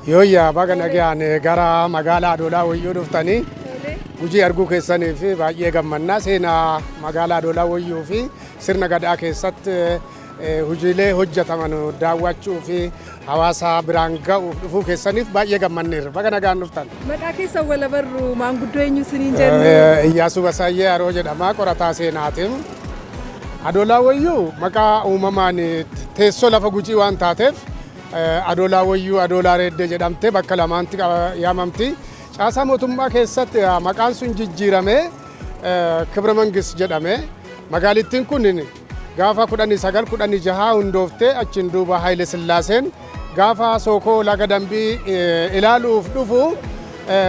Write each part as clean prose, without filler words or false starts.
Yooyyaa, baga nagaan gara magaalaa Adoolaa Wayyuu dhuftanii Gujii arguu keessanii fi baay'ee gammannaa. Seenaa magaalaa Adoolaa Wayyuu fi sirna gadaa keessatti hojiilee hojjetaman daawwachuu fi hawaasa biraan ga'uuf dhufuu keessaniif baay'ee gammanneerra. Baga nagaan dhuftan. Maqaa keessan wala barru, maanguddoo eenyu isiniin jennu? Iyyaasuu Basaayyee Haroo jedhama, qorataa seenaatiin. Adoolaa Wayyuu maqaa uumamaan teessoo lafa Gujii waan taateef Adoolaa Wayyuu, Adoolaa Reeddee jedhamtee bakka lamaantti yaamamti. Caasaa mootummaa keessatti maqaan sun jijjiiramee Kibra Mangis jedhame. Magaalittiin kun gaafa 1916 hundooftee, achiin duuba Haayile Sillaaseen gaafa Sookoo laga Dambii ilaaluuf dhufu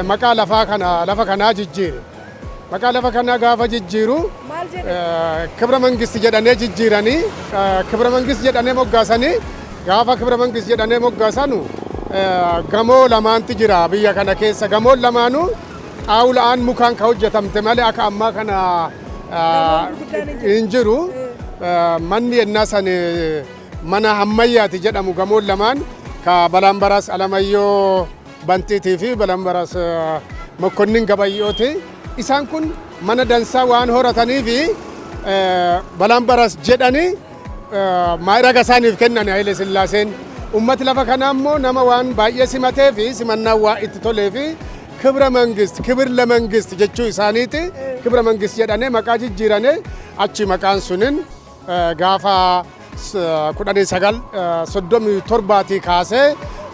maqaa lafaa kana lafa kanaa jijjiire. Maqaa lafa kanaa gaafa jijjiiru Maal jedhe? Kibra Mangist jedhanii jijjiiranii, Kibra Mangist jedhanii moggaasanii. Gaafa Kibra Mangist jedhanii moggaasanu gamoo lamaanti jira biyya kana keessa. Gamoon lamaanuu xaawulaan mukaan ka hojjetamte malee akka ammaa kana hin jiru. Manni yennaa san mana ammayyaati jedhamu gamoon lamaan ka Balambaras Alamayyoo Bantiitii fi Balambaras Mokkonnin Gabayyooti. Isaan kun mana dansaa waan horatanii fi Balambaras jedhanii maayiraga isaaniif kennan Haile Sillaaseen. Ummati lafa kanaa immoo nama waan baay'ee simatee fi simannaan waa itti tolee fi Kibra Mangist, kibir lemengist jechuu isaaniiti. Kibra Mangist jedhanii maqaa jijjiiranii, achi maqaan sunin gaafa 1937-tii kaasee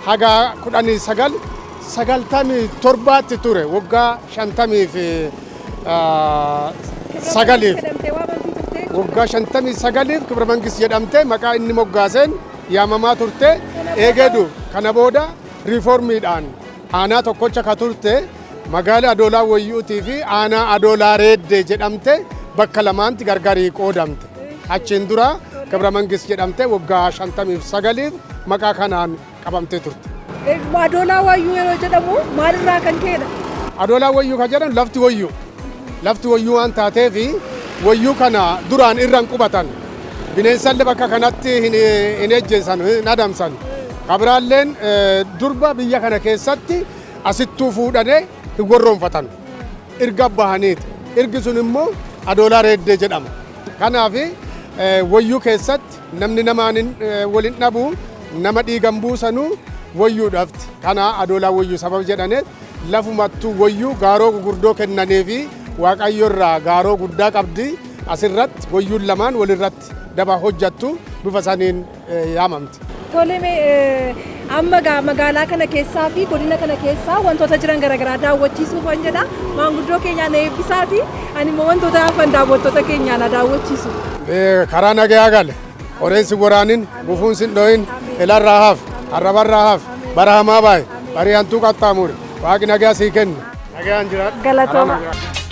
haga 1997-tti ture, waggaa 59-iif. Jedhamtee waamamtii turte. Waggaa 59-iif Kibra Mangist jedhamtee maqaa inni moggaaseen yaamamaa turte. Eegeedu kana booda riiformiidhaan aanaa tokkocha ka turte magaala Adoolaa Wayyuutii fi aanaa Adoolaa Reeddee jedhamte bakka lamaanti gargarii qoodamte. Achiin dura Kibra Mangist jedhamte waggaa 59-iif maqaa kanaan qabamtee turte. Adoolaa Wayyuu yeroo jedhamu maalirraa kan ka'edha? Adoolaa Wayyuu kan jedhamu lafti wayyuu. Lafti wayyuu waan taateef wayyuu kana duraan irra hin qubatan. Bineensallee bakka kanatti hin ejjeessan, hin adamsan. Kabiraalleen durba biyya kana keessatti asittuu fuudhanii hin warroonfatan. Irga bahaniiti. Irgi sun immoo Adoolaa Reeddee jedhama. Kanaaf wayyuu keessatti namni namaan waliin dhabu, nama dhiigan buusanuu wayyuudhaafti. Kana Adoolaa Wayyuu sababa jedhaneef lafumattuu wayyuu gaaroo gurguddoo kennanii fi Waaqayyo irraa gaaroo guddaa qabdi. Asirratti wayyuun lamaan walirratti daba hojjattu, bifa saniin yaamamti. Tole, mee amma magaalaa kana keessaa fi godina kana keessaa wantoota jiran garaagaraa daawwachiisuuf an jedha. Maanguddoo keenyaan eebbisaati. Ani immoo wantoota hafan daawwattoota keenyaan haa daawwachiisu. Karaa nagayaa gale. Qoreen si waraanin, gufuun sin dho'in, ilarraa haf, arrabarraa haf, bara hamaa baay'e, barii hantuu qaxxaamuri. Waaqni nagaa sii kennu. Nagaan jiraadhu. Galatooma. Karaa nagaa.